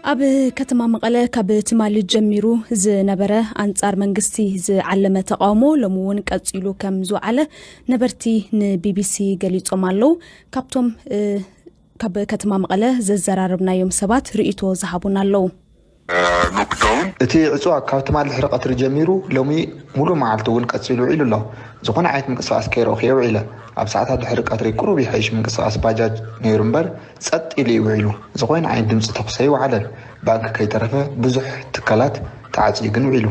ኣብ ከተማ መቐለ ካብ ትማሊ ጀሚሩ ዝነበረ ኣንጻር መንግስቲ ዝዓለመ ተቓውሞ ሎሚ እውን ቀጺሉ ከም ዝወዓለ ነበርቲ ንቢቢሲ ገሊጾም ኣለዉ። ካብቶም፣ እ፣ ካብ ከተማ መቐለ ዘዘራረብናዮም ሰባት ርእይቶ ዝሃቡና ኣለዉ። እቲ ዕፅዋ ካብ ትማሊ ድሕሪ ቀትሪ ጀሚሩ ሎሚ ሙሉእ መዓልቲ እውን ቀፂሉ ውዒሉ ኣሎ። ዝኾነ ዓይነት ምንቅስቃስ ከይረእኹ እየ ውዒለ። ኣብ ሰዓታት ድሕሪ ቀትሪ ቁሩብ ይሓይሽ ምንቅስቃስ ባጃጅ ነይሩ እምበር ጸጥ ኢሉ እዩ ውዒሉ። ዝኾነ ዓይነት ድምፂ ተኹሲ ኣይወዓለን። ባንክ ከይተረፈ ብዙሕ ትካላት ተዓፅዩ ግን ውዒሉ።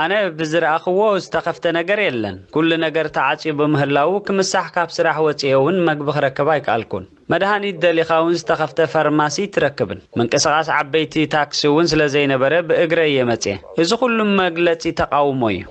ኣነ ብዝረኣኽዎ ዝተኸፍተ ነገር የለን። ኩሉ ነገር ተዓፅዩ ብምህላዉ ክምሳሕ ካብ ስራሕ ወፅኤ እውን መግቢ ክረክብ ኣይከኣልኩን። መድሃኒት ደሊኻ እውን ዝተኸፍተ ፋርማሲ ኣይትረክብን። ምንቅስቓስ ዓበይቲ ታክሲ እውን ስለዘይነበረ ብእግረይ እየ መፅየ። እዚ ኩሉ መግለፂ ተቓውሞ እዩ።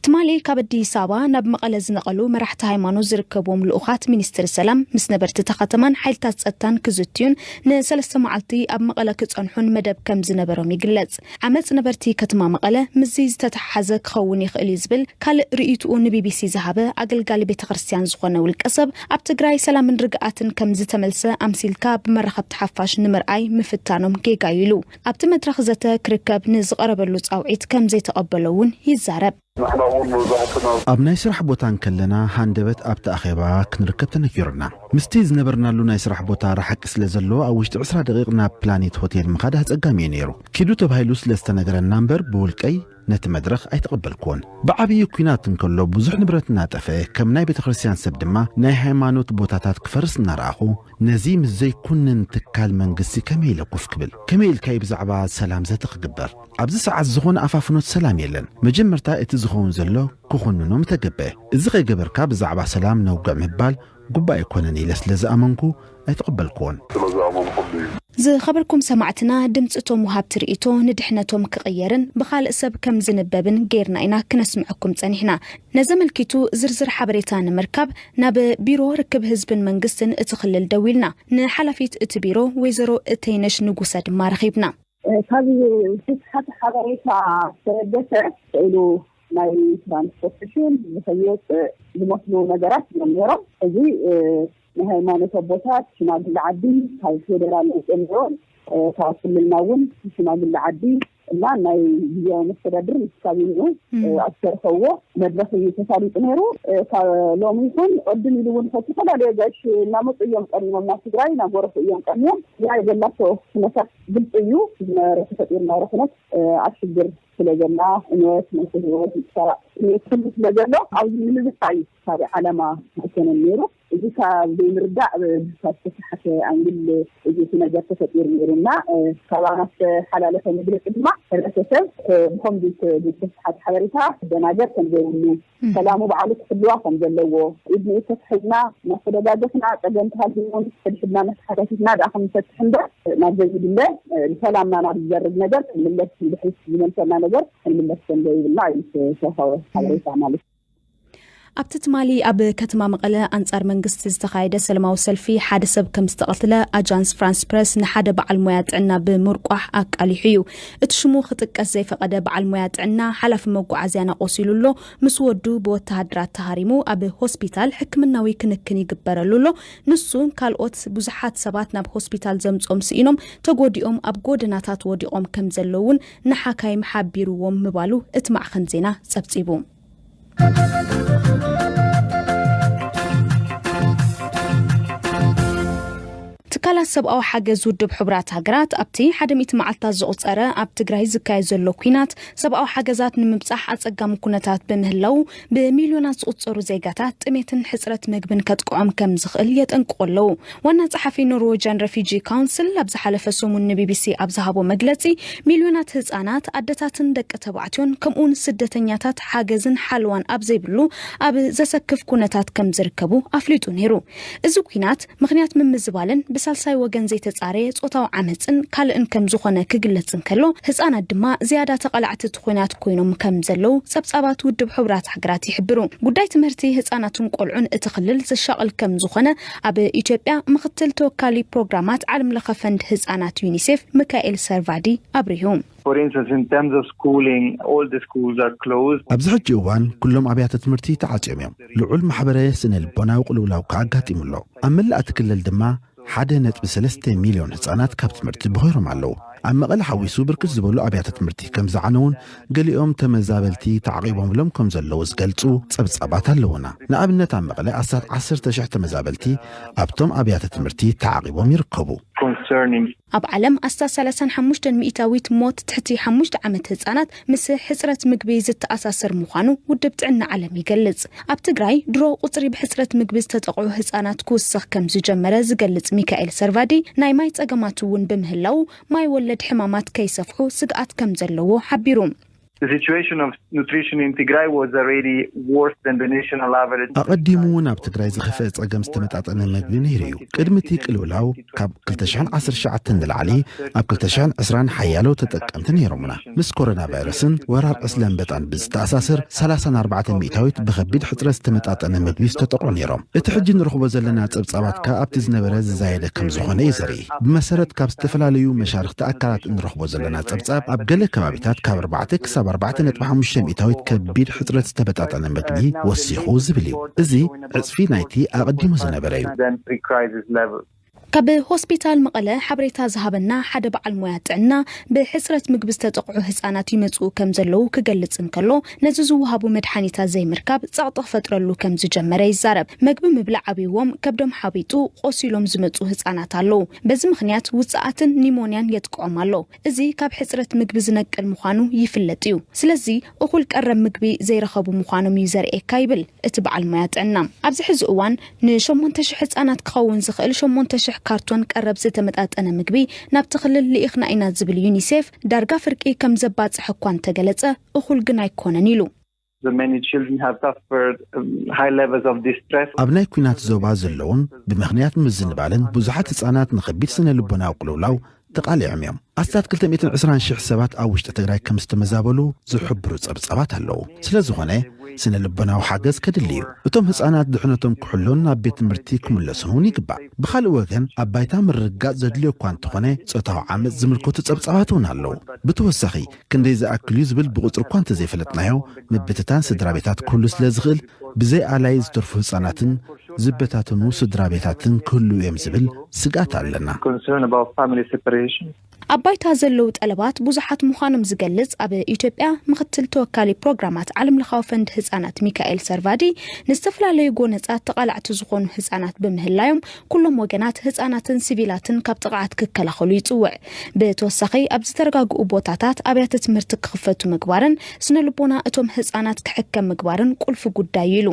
ትማሊ ካብ ኣዲስ ኣበባ ናብ መቐለ ዝነቐሉ መራሕቲ ሃይማኖት ዝርከብዎም ልኡኻት ሚኒስትሪ ሰላም ምስ ነበርቲ እታ ከተማን ሓይልታት ጸጥታን ክዝትዩን ንሰለስተ መዓልቲ ኣብ መቐለ ክጸንሑን መደብ ከም ዝነበሮም ይግለጽ። ዓመጽ ነበርቲ ከተማ መቐለ ምስዚ ዝተተሓሓዘ ክኸውን ይኽእል እዩ ዝብል ካልእ ርእይትኡ ንቢቢሲ ዝሃበ ኣገልጋሊ ቤተ ክርስቲያን ዝኾነ ውልቀ ሰብ ኣብ ትግራይ ሰላምን ርግኣትን ከም ዝተመልሰ ኣምሲልካ ብመራኸብቲ ሓፋሽ ንምርኣይ ምፍታኖም ጌጋ እዩ ኢሉ። ኣብቲ መድረኽ ዘተ ክርከብ ንዝቐረበሉ ጻውዒት ከም ዘይተቐበሎ እውን ይዛረብ። ኣብ ናይ ስራሕ ቦታ እንከለና ሃንደበት ኣብቲ ኣኼባ ክንርከብ ተነጊሩና። ምስቲ ዝነበርናሉ ናይ ስራሕ ቦታ ርሓቂ ስለ ዘለዎ ኣብ ውሽጢ ዕስራ ደቂቕ ናብ ፕላኔት ሆቴል ምኻድ ኣጸጋሚ እዩ ነይሩ። ኪዱ ተባሂሉ ስለ ዝተነገረና እምበር ብውልቀይ ነቲ መድረኽ ኣይተቐበልክዎን። ብዓብዪ ኲናት እንከሎ ብዙሕ ንብረት እናጠፍአ ከም ናይ ቤተ ክርስቲያን ሰብ ድማ ናይ ሃይማኖት ቦታታት ክፈርስ እናረኣኹ ነዚ ምስ ዘይኩንን ትካል መንግስቲ ከመይ ኢለ ኮፍ ክብል? ከመይ ኢልካ እዩ ብዛዕባ ሰላም ዘተ ክግበር? ኣብዚ ሰዓት ዝኾነ ኣፋፍኖት ሰላም የለን። መጀመርታ እቲ ዝኸውን ዘሎ ክኹንኖ ምተገበአ። እዚ ከይገበርካ ብዛዕባ ሰላም ነውግዕ ምባል ጉባእ ኣይኮነን ኢለ ስለ ዝኣመንኩ ኣይተቐበልክዎን። ዝኸበርኩም ሰማዕትና፣ ድምፂ እቶም ወሃብቲ ርእይቶ ንድሕነቶም ክቕየርን ብኻልእ ሰብ ከም ዝንበብን ጌርና ኢና ክነስምዐኩም ጸኒሕና። ነዚ ኣመልኪቱ ዝርዝር ሓበሬታ ንምርካብ ናብ ቢሮ ርክብ ህዝብን መንግስትን እቲ ክልል ደዊልና። ንሓላፊት እቲ ቢሮ ወይዘሮ እተይነሽ ንጉሰ ድማ ረኺብና። ካብ ስፍሓት ሓበሬታ ዝተበገሰ ስእሉ ናይ ትራንስፖርቴሽን ንኸይወፅእ ዝመስሉ ነገራት እዮም ነይሮም። እዚ ናይ ሃይማኖት ኣቦታት፣ ሽማግለ ዓዲ፣ ካብ ፌደራል መፅኦም ነይሮም፣ ካብ ክልልና እውን ሽማግለ ዓዲ እና ናይ ግዜያዊ መስተዳድር ምስ ካቢንኡ ኣብ ዝተረኸብዎ መድረኽ እዩ ተሳሊጡ ነይሩ። ካብ ሎሚ ይኹን ቅድም ኢሉ እውን ዝተፈላለዩ ጋሽ እናመፁ እዮም ቀሪቦም፣ ናብ ትግራይ ናብ ጎረፎ እዮም ቀሪቦም። ትግራይ ዘላቶ ኩነታት ግልፂ እዩ። ዝነበረ ተፈጢሩ ዝነበረ ኩነት ኣብ ሽግር ስለ ዘላ፣ ዕንወት፣ ናይ ሰብ ህይወት ምጥፋእ፣ ስለ ዘሎ ኣብዚ ንምብሳይ ካብ ዓላማ ኣይኮነን ነይሩ። እዚ ካብ ዘይምርዳእ ካብ ዝተሰሓተ ኣንግል እዚ እቲ ነገር ተፈጢሩ ነይሩ እና ካባና ዝተሓላለፈ መግለፂ ድማ ሕብረተሰብ ብከምዚ ዝተሰሓተ ሓበሬታ ክደናገር ከም ዘይብሉ፣ ሰላሙ ባዕሉ ክሕልዋ ከም ዘለዎ፣ ኢድ ንኢድ ተትሒዝና እናተደጋገፍና ፀገም ተሃልዩ እውን ሕድሕድና እናተሓታቲትና ደኣ ክንፈትሕ እምበር ናብ ዘይድለ ንሰላምና ናብ ዝዘርግ ነገር ክንምለስ፣ ንድሕሪት ዝመልሰና ነገር ክንምለስ ከም ዘይብልና እዩ ዝተረኸበ ሓበሬታ ማለት እዩ። ኣብቲ ትማሊ ኣብ ከተማ መቐለ ኣንጻር መንግስቲ ዝተኻየደ ሰላማዊ ሰልፊ ሓደ ሰብ ከም ዝተቐትለ ኣጃንስ ፍራንስ ፕረስ ንሓደ በዓል ሞያ ጥዕና ብምርቋሕ ኣቃሊሑ እዩ። እቲ ሽሙ ክጥቀስ ዘይፈቐደ በዓል ሞያ ጥዕና ሓላፊ መጓዓዝያና ቆሲሉ ኣሎ፣ ምስ ወዱ ብወተሃደራት ተሃሪሙ ኣብ ሆስፒታል ሕክምናዊ ክንክን ይግበረሉ ኣሎ። ንሱን ካልኦት ብዙሓት ሰባት ናብ ሆስፒታል ዘምጾም ስኢኖም ተጎዲኦም ኣብ ጎደናታት ወዲቖም ከም ዘለዉ እውን ንሓካይም ሓቢርዎም ምባሉ እቲ ማዕኸን ዜና ጸብጺቡ። ትካላት ሰብኣዊ ሓገዝ ውድብ ሕቡራት ሃገራት ኣብቲ ሓደ ሚእቲ መዓልታት ዘቑጸረ ኣብ ትግራይ ዝካየድ ዘሎ ኲናት ሰብኣዊ ሓገዛት ንምብጻሕ ኣጸጋሚ ኩነታት ብምህላው ብሚልዮናት ዝቑጸሩ ዜጋታት ጥሜትን ሕጽረት መግብን ከጥቅዖም ከም ዝኽእል የጠንቅቑ ኣለዉ። ዋና ጸሓፊ ኖርዌጅያን ረፊጂ ካውንስል ኣብ ዝሓለፈ ሰሙን ንቢቢሲ ኣብ ዝሃቦ መግለጺ ሚልዮናት ህጻናት፣ ኣደታትን ደቂ ተባዕትዮን ከምኡውን ስደተኛታት ሓገዝን ሓልዋን ኣብ ዘይብሉ ኣብ ዘሰክፍ ኩነታት ከም ዝርከቡ ኣፍሊጡ ነይሩ። እዚ ኲናት ምኽንያት ምምዝባልን ብሳልሳይ ወገን ዘይተጻረየ ጾታዊ ዓመጽን ካልእን ከም ዝኾነ ክግለጽ እንከሎ፣ ህጻናት ድማ ዝያዳ ተቓላዕቲ እቲ ኲናት ኮይኖም ከም ዘለዉ ጸብጻባት ውድብ ሕቡራት ሃገራት ይሕብሩ። ጉዳይ ትምህርቲ ህጻናትን ቆልዑን እቲ ክልል ዘሻቕል ከም ዝኾነ ኣብ ኢትዮጵያ ምኽትል ተወካሊ ፕሮግራማት ዓለም ለኸ ፈንድ ህጻናት ዩኒሴፍ ሚካኤል ሰርቫዲ ኣብሪሁ። For instance, in terms of schooling, all the schools are closed. ኣብዚ ሕጂ እዋን ኩሎም ኣብያተ ትምህርቲ ተዓፅዮም እዮም። ልዑል ማሕበረ ስነ ልቦናዊ ቅልውላው ከኣ ኣጋጢሙ ኣሎ። ኣብ መላእ እቲ ክልል ድማ ሓደ ነጥቢ ሰለስተ ሚልዮን ህጻናት ካብ ትምህርቲ ብኾይሮም ኣለዉ። ኣብ መቐለ ሓዊሱ ብርክት ዝበሉ ኣብያተ ትምህርቲ ከም ዝዓነውን ገሊኦም ተመዛበልቲ ተዓቒቦምሎም ከም ዘለዉ ዝገልጹ ጸብጻባት ኣለዉና። ንኣብነት ኣብ መቐለ ኣስታት ዓሰርተ ሽሕ ተመዛበልቲ ኣብቶም ኣብያተ ትምህርቲ ተዓቒቦም ይርከቡ። ኣብ ዓለም ኣስታት ሰላሳን ሓሙሽተን ሚእታዊት ሞት ትሕቲ ሓሙሽተ ዓመት ህጻናት ምስ ሕጽረት ምግቢ ዝተኣሳሰር ምዃኑ ውድብ ጥዕና ዓለም ይገልጽ። ኣብ ትግራይ ድሮ ቁጽሪ ብሕጽረት ምግቢ ዝተጠቕዑ ህጻናት ክውስኽ ከም ዝጀመረ ዝገልጽ ሚካኤል ሰርቫዲ፣ ናይ ማይ ጸገማት እውን ብምህላው ማይ ወለድ ሕማማት ከይሰፍሑ ስግኣት ከም ዘለዎ ሓቢሩ። The situation of nutrition in Tigray was already worse than the national average. ኣቐዲሙ እውን ኣብ ትግራይ ዝኸፍአ ጸገም ዝተመጣጠነ ምግቢ ነይሩ እዩ። ቅድሚ እቲ ቅልውላው ካብ ክልተ ሽሕን ዓሰርተ ትሽዓተን ንላዕሊ ኣብ ክልተ ሽሕን ዕስራን ሓያሎ ተጠቀምቲ ነይሮምና። ምስ ኮሮና ቫይረስን ወራር ዕስለ ኣንበጣን ብዝተኣሳሰር ሰላሳን ኣርባዕተን ሚእታዊት ብኸቢድ ሕጽረት ዝተመጣጠነ ምግቢ ዝተጠቕዑ ነይሮም። እቲ ሕጂ ንረኽቦ ዘለና ጸብጻባት ከኣ ኣብቲ ዝነበረ ዝዛየደ ከም ዝኾነ እዩ ዘርኢ። ብመሰረት ካብ ዝተፈላለዩ መሻርኽቲ ኣካላት እንረኽቦ ዘለና ጸብጻብ ኣብ ገለ ከባቢታት ካብ ኣርባዕተ ክሳብ ኣርባዕተ ነጥቢ ሓሙሽተ ሚእታዊት ከቢድ ሕጽረት ዝተመጣጠነ ምግቢ ወሲኹ ዝብል እዩ። እዚ ዕጽፊ ናይቲ ኣቐዲሙ ዝነበረ እዩ። ካብ ሆስፒታል መቐለ ሓበሬታ ዝሃበና ሓደ በዓል ሞያ ጥዕና፣ ብሕፅረት ምግቢ ዝተጠቕዑ ህፃናት ይመፅኡ ከም ዘለዉ ክገልፅ እንከሎ፣ ነዚ ዝወሃቡ መድሓኒታት ዘይምርካብ ፀቕጢ ክፈጥረሉ ከም ዝጀመረ ይዛረብ። መግቢ ምብላዕ ኣብይዎም ከብዶም ሓቢጡ ቆሲሎም ዝመፁ ህፃናት ኣለዉ። በዚ ምኽንያት ውፅኣትን ኒሞንያን የጥቅዖም ኣሎ። እዚ ካብ ሕፅረት ምግቢ ዝነቅል ምዃኑ ይፍለጥ እዩ። ስለዚ እኹል ቀረብ ምግቢ ዘይረኸቡ ምዃኖም እዩ ዘርእየካ ይብል እቲ በዓል ሞያ ጥዕና። ኣብዚ ሕዚ እዋን ንሸሞንተ ሽሕ ህፃናት ክኸውን ዝኽእል ሸሞንተ ሽሕ ካርቶን ቀረብ ዝተመጣጠነ ምግቢ ናብቲ ክልል ልኢኽና ኢና ዝብል ዩኒሴፍ፣ ዳርጋ ፍርቂ ከም ዘባፅሐ እኳ እንተገለፀ፣ እኹል ግን ኣይኮነን ኢሉ። Many children have suffered um, high levels of distress. ኣብ ናይ ኲናት ዞባ ዘለውን ብምኽንያት ምዝንባልን ብዙሓት ህፃናት ንኸቢድ ስነ ልቦናዊ ቅልውላው ተቓሊዖም እዮም። ኣስታት ክልተ ሚእትን ዕስራን ሽሕ ሰባት ኣብ ውሽጢ ትግራይ ከም ዝተመዛበሉ ዝሕብሩ ጸብጻባት ኣለዉ። ስለ ዝኾነ ስነ ልቦናዊ ሓገዝ ከድሊ እዩ። እቶም ህፃናት ድሕነቶም ክሕሎን ናብ ቤት ትምህርቲ ክምለሱን እውን ይግባእ። ብኻልእ ወገን ኣብ ባይታ ምርግጋጽ ዘድልዮ እኳ እንተኾነ ጾታዊ ዓመፅ ዝምልከቱ ጸብጻባት እውን ኣለዉ። ብተወሳኺ ክንደይ ዝኣክል እዩ ዝብል ብቑፅሪ እኳ እንተዘይፈለጥናዮ፣ ምብትታን ስድራ ቤታት ክህሉ ስለ ዝኽእል ብዘይ ኣላይ ዝተርፉ ህፃናትን ዝበታተኑ ስድራ ቤታትን ክህልዉ እዮም ዝብል ስግኣት ኣለና። ኣብ ባይታ ዘለዉ ጠለባት ብዙሓት ምዃኖም ዝገልጽ ኣብ ኢትዮጵያ ምኽትል ተወካሊ ፕሮግራማት ዓለምለኻዊ ፈንድ ህጻናት ሚካኤል ሰርቫዲ፣ ንዝተፈላለዩ ጎነጻት ተቓላዕቲ ዝኾኑ ህጻናት ብምህላዮም ኩሎም ወገናት ህጻናትን ሲቪላትን ካብ ጥቕዓት ክከላኸሉ ይጽውዕ። ብተወሳኺ ኣብ ዝተረጋግኡ ቦታታት ኣብያተ ትምህርቲ ክኽፈቱ ምግባርን ስነ ልቦና እቶም ህጻናት ክሕከም ምግባርን ቁልፊ ጉዳይ ኢሉ።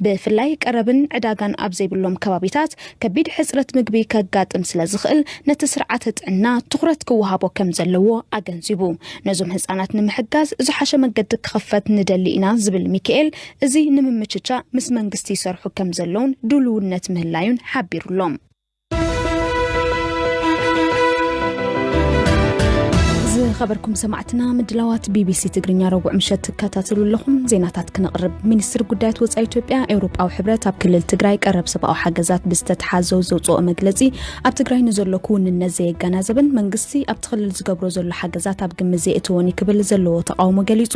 ብፍላይ ቀረብን ዕዳጋን ኣብ ዘይብሎም ከባቢታት ከቢድ ሕፅረት ምግቢ ከጋጥም ስለ ዝኽእል ነቲ ስርዓተ ጥዕና ትኹረት ክወሃቦ ከም ዘለዎ ኣገንዚቡ። ነዞም ህፃናት ንምሕጋዝ ዝሓሸ መገዲ ክኽፈት ንደሊ ኢና ዝብል ሚካኤል፣ እዚ ንምምችቻ ምስ መንግስቲ ይሰርሑ ከም ዘለውን ድልውነት ምህላዩን ሓቢሩሎም። ዝኸበርኩም ሰማዕትና፣ ምድላዋት ቢቢሲ ትግርኛ ረቡዕ ምሸት ትከታተሉ ኣለኹም። ዜናታት ክነቕርብ። ሚኒስትር ጉዳያት ወጻኢ ኢትዮጵያ፣ ኤውሮጳዊ ሕብረት ኣብ ክልል ትግራይ ቀረብ ሰብኣዊ ሓገዛት ብዝተተሓዘው ዘውፅኦ መግለጺ፣ ኣብ ትግራይ ንዘሎ ክውንነት ዘየገናዘብን መንግስቲ ኣብቲ ክልል ዝገብሮ ዘሎ ሓገዛት ኣብ ግምት ዘየእተወን ክብል ዘለዎ ተቃውሞ ገሊጹ።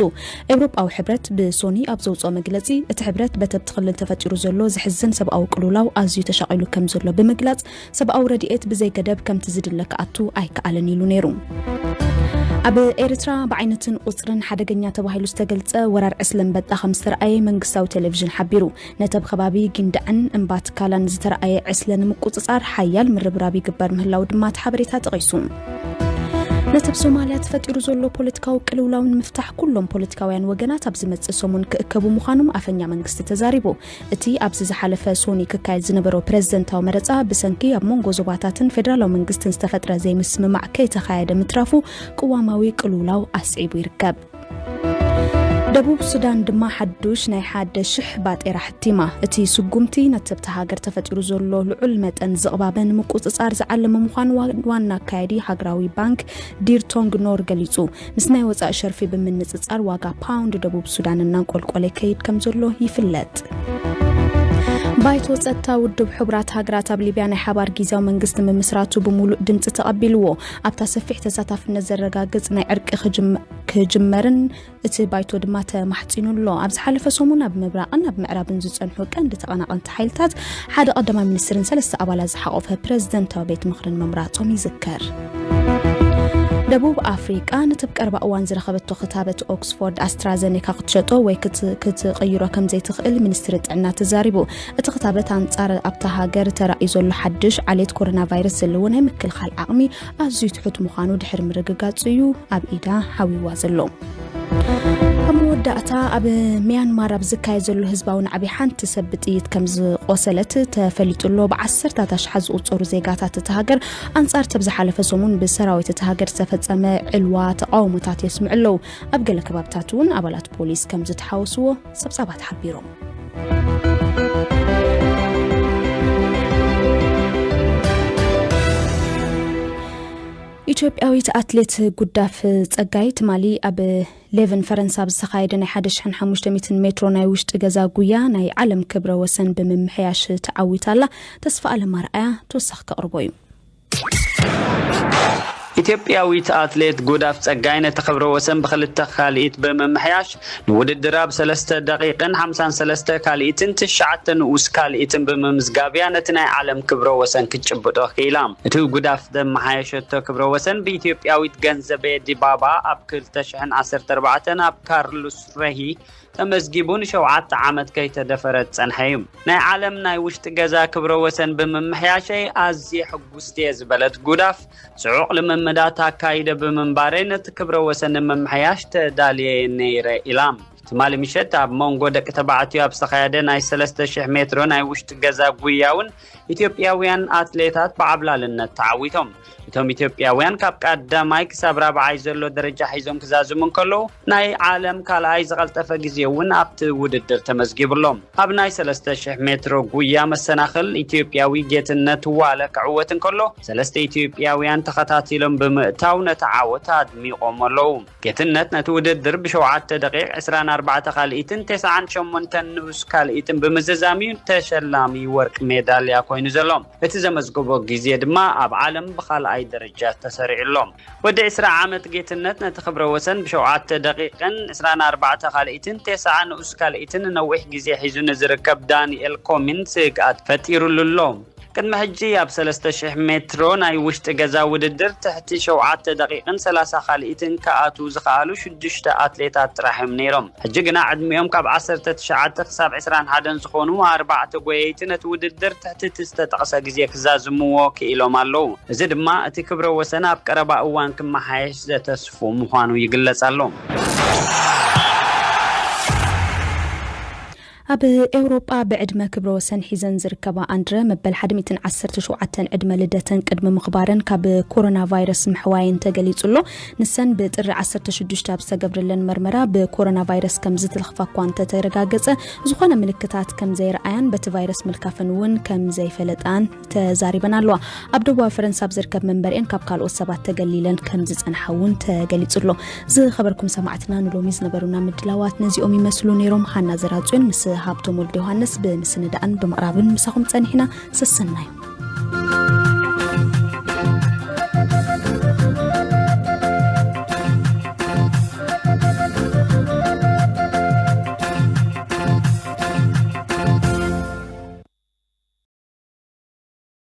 ኤውሮጳዊ ሕብረት ብሶኒ ኣብ ዘውፅኦ መግለጺ፣ እቲ ሕብረት በቲ ኣብቲ ክልል ተፈጢሩ ዘሎ ዘሕዝን ሰብኣዊ ቅልውላው ኣዝዩ ተሻቒሉ ከም ዘሎ ብምግላጽ፣ ሰብኣዊ ረድኤት ብዘይ ገደብ ከምቲ ዝድለ ክኣቱ ኣይከኣልን ኢሉ ነይሩ። ኣብ ኤርትራ ብዓይነትን ቁጽርን ሓደገኛ ተባሂሉ ዝተገልጸ ወራር ዕስለ ኣንበጣ ከም ዝተረኣየ መንግስታዊ ቴሌቪዥን ሓቢሩ። ነቲ ኣብ ከባቢ ጊንዳዕን እምባትካላን ዝተረኣየ ዕስለ ንምቁጽጻር ሓያል ምርብራብ ይግበር ምህላው ድማ እቲ ሓበሬታ ጠቒሱ። ነቲ ኣብ ሶማልያ ተፈጢሩ ዘሎ ፖለቲካዊ ቅልውላው ንምፍታሕ ኩሎም ፖለቲካውያን ወገናት ኣብ ዝመጽእ ሰሙን ክእከቡ ምዃኖም ኣፈኛ መንግስቲ ተዛሪቡ። እቲ ኣብዚ ዝሓለፈ ሶኒ ክካየድ ዝነበሮ ፕረዚደንታዊ መረጻ ብሰንኪ ኣብ መንጎ ዞባታትን ፌደራላዊ መንግስትን ዝተፈጥረ ዘይምስምማዕ ከይተኻየደ ምትራፉ ቅዋማዊ ቅልውላው ኣስዒቡ ይርከብ። ደቡብ ሱዳን ድማ ሓዱሽ ናይ ሓደ ሽሕ ባጤራ ሕቲማ። እቲ ስጉምቲ ነቲ ኣብታ ሃገር ተፈጢሩ ዘሎ ልዑል መጠን ዝቕባበ ንምቁጽጻር ዝዓለመ ምዃኑ ዋ- ዋና ኣካያዲ ሃገራዊ ባንክ ዲር ቶንግ ኖር ገሊጹ። ምስ ናይ ወጻኢ ሸርፊ ብምንጽጻር ዋጋ ፓውንድ ደቡብ ሱዳን እናንቆልቆለ ይከይድ ከም ዘሎ ይፍለጥ። ባይቶ ጸጥታ ውድብ ሕቡራት ሃገራት ኣብ ሊብያ ናይ ሓባር ግዝያዊ መንግስቲ ምምስራቱ ብምሉእ ድምጺ ተቐቢልዎ። ኣብታ ሰፊሕ ተሳታፍነት ዘረጋግጽ ናይ ዕርቂ ክጅም-፣ ክጅመርን እቲ ባይቶ ድማ ተማሕጺኑ ኣሎ። ኣብ ዝሓለፈ ሰሙን ኣብ ምብራቕን ኣብ ምዕራብን ዝጸንሑ ቀንዲ ተቐናቐንቲ ሓይልታት ሓደ ቀዳማይ ሚኒስትርን ሰለስተ ኣባላት ዝሓቖፈ ፕረዚደንታዊ ቤት ምኽርን ምምራጾም ይዝከር። ደቡብ ኣፍሪቃ ነቲ ኣብ ቀረባ እዋን ዝረኸበቶ ክታበት ኦክስፎርድ ኣስትራዘኔካ ክትሸጦ ወይ ክት-፣ ክትቕይሮ ከም ዘይትኽእል ሚኒስትሪ ጥዕና ተዛሪቡ። እቲ ክታበት ኣንጻር ኣብታ ሃገር ተራእዩ ዘሎ ሓድሽ ዓሌት ኮሮና ቫይረስ ዘለዎ ናይ ምክልኻል ዓቕሚ ኣዝዩ ትሑት ምዃኑ ድሕሪ ምርግጋጹ እዩ ኣብ ኢዳ ሓዊዋ ዘሎ። ኣብ መወዳእታ፣ ኣብ ሚያንማር ኣብ ዝካየድ ዘሎ ህዝባዊ ናዕቢ ሓንቲ ሰብ ብጥይት ከም ዝቖሰለት ተፈሊጡ ኣሎ። ብዓሰርታት ኣሽሓት ዝቑጸሩ ዜጋታት እታ ሃገር ኣንጻር እቲ ኣብ ዝሓለፈ ሰሙን ብሰራዊት እታ ሃገር ዝተፈጸመ ዕልዋ ተቓውሞታት የስምዑ ኣለዉ። ኣብ ገለ ከባብታት እውን ኣባላት ፖሊስ ከም ዝተሓወስዎ ጸብጻባት ሓቢሮም። ኢትዮጵያዊት ኣትሌት ጉዳፍ ጸጋይ ትማሊ ኣብ ሌቨን ፈረንሳ ኣብ ዝተኻየደ ናይ ሓደ ሽሕን ሓሙሽተ ሚእትን ሜትሮ ናይ ውሽጢ ገዛ ጉያ ናይ ዓለም ክብረ ወሰን ብምምሕያሽ ተዓዊታ ኣላ። ተስፋ ኣለም ኣርኣያ ተወሳኺ ከቕርቦ እዩ። ኢትዮጵያዊት ኣትሌት ጉዳፍ ጸጋይ ነቲ ክብረ ወሰን ብክልተ ካልኢት ብምምሕያሽ ንውድድር ኣብ ሰለስተ ደቂቕን ሓምሳን ሰለስተ ካልኢትን ትሽዓተ ንኡስ ካልኢትን ብምምዝጋብያ ነቲ ናይ ዓለም ክብረ ወሰን ክትጭብጦ ክኢላ። እቲ ጉዳፍ ዘመሓየሸቶ ክብረ ወሰን ብኢትዮጵያዊት ገንዘቤ ዲባባ ኣብ ክልተ ሽሕን ዓሰርተ ኣርባዕተን ኣብ ካርሉስ ረሂ ተመዝጊቡ ንሸውዓተ ዓመት ከይተደፈረ ዝጸንሐ እዩ። ናይ ዓለም ናይ ውሽጢ ገዛ ክብረ ወሰን ብምምሕያሸይ ኣዝየ ሕጉስቲ እየ ዝበለት ጉዳፍ፣ ጽዑቕ ልምምዳት ኣካይደ ብምንባረይ ነቲ ክብረ ወሰን ንምምሕያሽ ተዳልየ ነይረ ኢላ። ትማሊ ምሸት ኣብ መንጎ ደቂ ተባዕትዮ ኣብ ዝተኻየደ ናይ ሰለስተ ሽሕ ሜትሮ ናይ ውሽጢ ገዛ ጉያ እውን ኢትዮጵያውያን ኣትሌታት ብዓብላልነት ተዓዊቶም። እቶም ኢትዮጵያውያን ካብ ቀዳማይ ክሳብ ራብዓይ ዘሎ ደረጃ ሒዞም ክዛዝሙ እንከለዉ፣ ናይ ዓለም ካልኣይ ዝቐልጠፈ ግዜ እውን ኣብቲ ውድድር ተመዝጊቡ ኣሎ። ኣብ ናይ ሰለስተ ሽሕ ሜትሮ ጉያ መሰናኽል ኢትዮጵያዊ ጌትነት ዋለ ክዕወት እንከሎ፣ ሰለስተ ኢትዮጵያውያን ተኸታቲሎም ብምእታው ነቲ ዓወት ኣድሚቖም ኣለዉ። ጌትነት ነቲ ውድድር ብሸውዓተ ደቂቕ ዕስራን ኣርባዕተ ካልኢትን ተስዓን ሸሞንተን ንኡስ ካልኢትን ብምዝዛም እዩ ተሸላሚ ወርቂ ሜዳልያ ኮይኑ ዘሎ። እቲ ዘመዝገቦ ግዜ ድማ ኣብ ዓለም ብኻልኣይ ደረጃ ተሰሪዑ ኣሎ። ወዲ ዕስራ ዓመት ጌትነት ነቲ ክብረ ወሰን ብሸውዓተ ደቂቕን ዕስራን ኣርባዕተ ካልኢትን ተስዓ ንኡስ ካልኢትን ነዊሕ ግዜ ሒዙ ንዝርከብ ዳንኤል ኮሚን ስግኣት ፈጢሩሉ ኣሎ። ቅድሚ ሕጂ ኣብ ሰለስተ ሽሕ ሜትሮ ናይ ውሽጢ ገዛ ውድድር ትሕቲ ሸውዓተ ደቂቕን ሰላሳ ካልኢትን ክኣትዉ ዝኸኣሉ ሽዱሽተ ኣትሌታት ጥራሕ እዮም ነይሮም። ሕጂ ግና ዕድሚኦም ካብ ዓሰርተ ትሽዓተ ክሳብ ዕስራን ሓደን ዝኾኑ ኣርባዕተ ጎየይቲ ነቲ ውድድር ትሕቲ እቲ ዝተጠቕሰ ግዜ ክዛዝምዎ ክኢሎም ኣለዉ። እዚ ድማ እቲ ክብረ ወሰን ኣብ ቀረባ እዋን ክመሓየሽ ዘተስፉ ምዃኑ ይግለጽ ኣሎ። ኣብ ኤውሮጳ ብዕድመ ክብረ ወሰን ሒዘን ዝርከባ ኣንድረ መበል ሓደ ሚእትን ዓሰርተ ሸውዓተን ዕድመ ልደተን ቅድሚ ምኽባረን ካብ ኮሮና ቫይረስ ምሕዋየን ተገሊጹ ኣሎ። ንሰን ብጥሪ ዓሰርተ ሽዱሽተ ኣብ ዝተገብረለን መርመራ ብኮሮና ቫይረስ ከም ዝትለኽፋ እኳ እንተተረጋገጸ፣ ዝኾነ ምልክታት ከም ዘይረኣያን በቲ ቫይረስ ምልካፈን እውን ከም ዘይፈለጣን ተዛሪበን ኣለዋ። ኣብ ደቡባዊ ፈረንሳ ኣብ ዝርከብ መንበሪኤን ካብ ካልኦት ሰባት ተገሊለን ከም ዝጸንሓ እውን ተገሊጹ ኣሎ። ዝኸበርኩም ሰማዕትና፣ ንሎሚ ዝነበሩና ምድላዋት ነዚኦም ይመስሉ ነይሮም። ሃና ዘራጽዮን ምስ ሃብቶም ወልደ ዮሃንስ ብምስንዳእን ብምቕራብን ምሳኹም ጸኒሕና። ሰሰናዩ።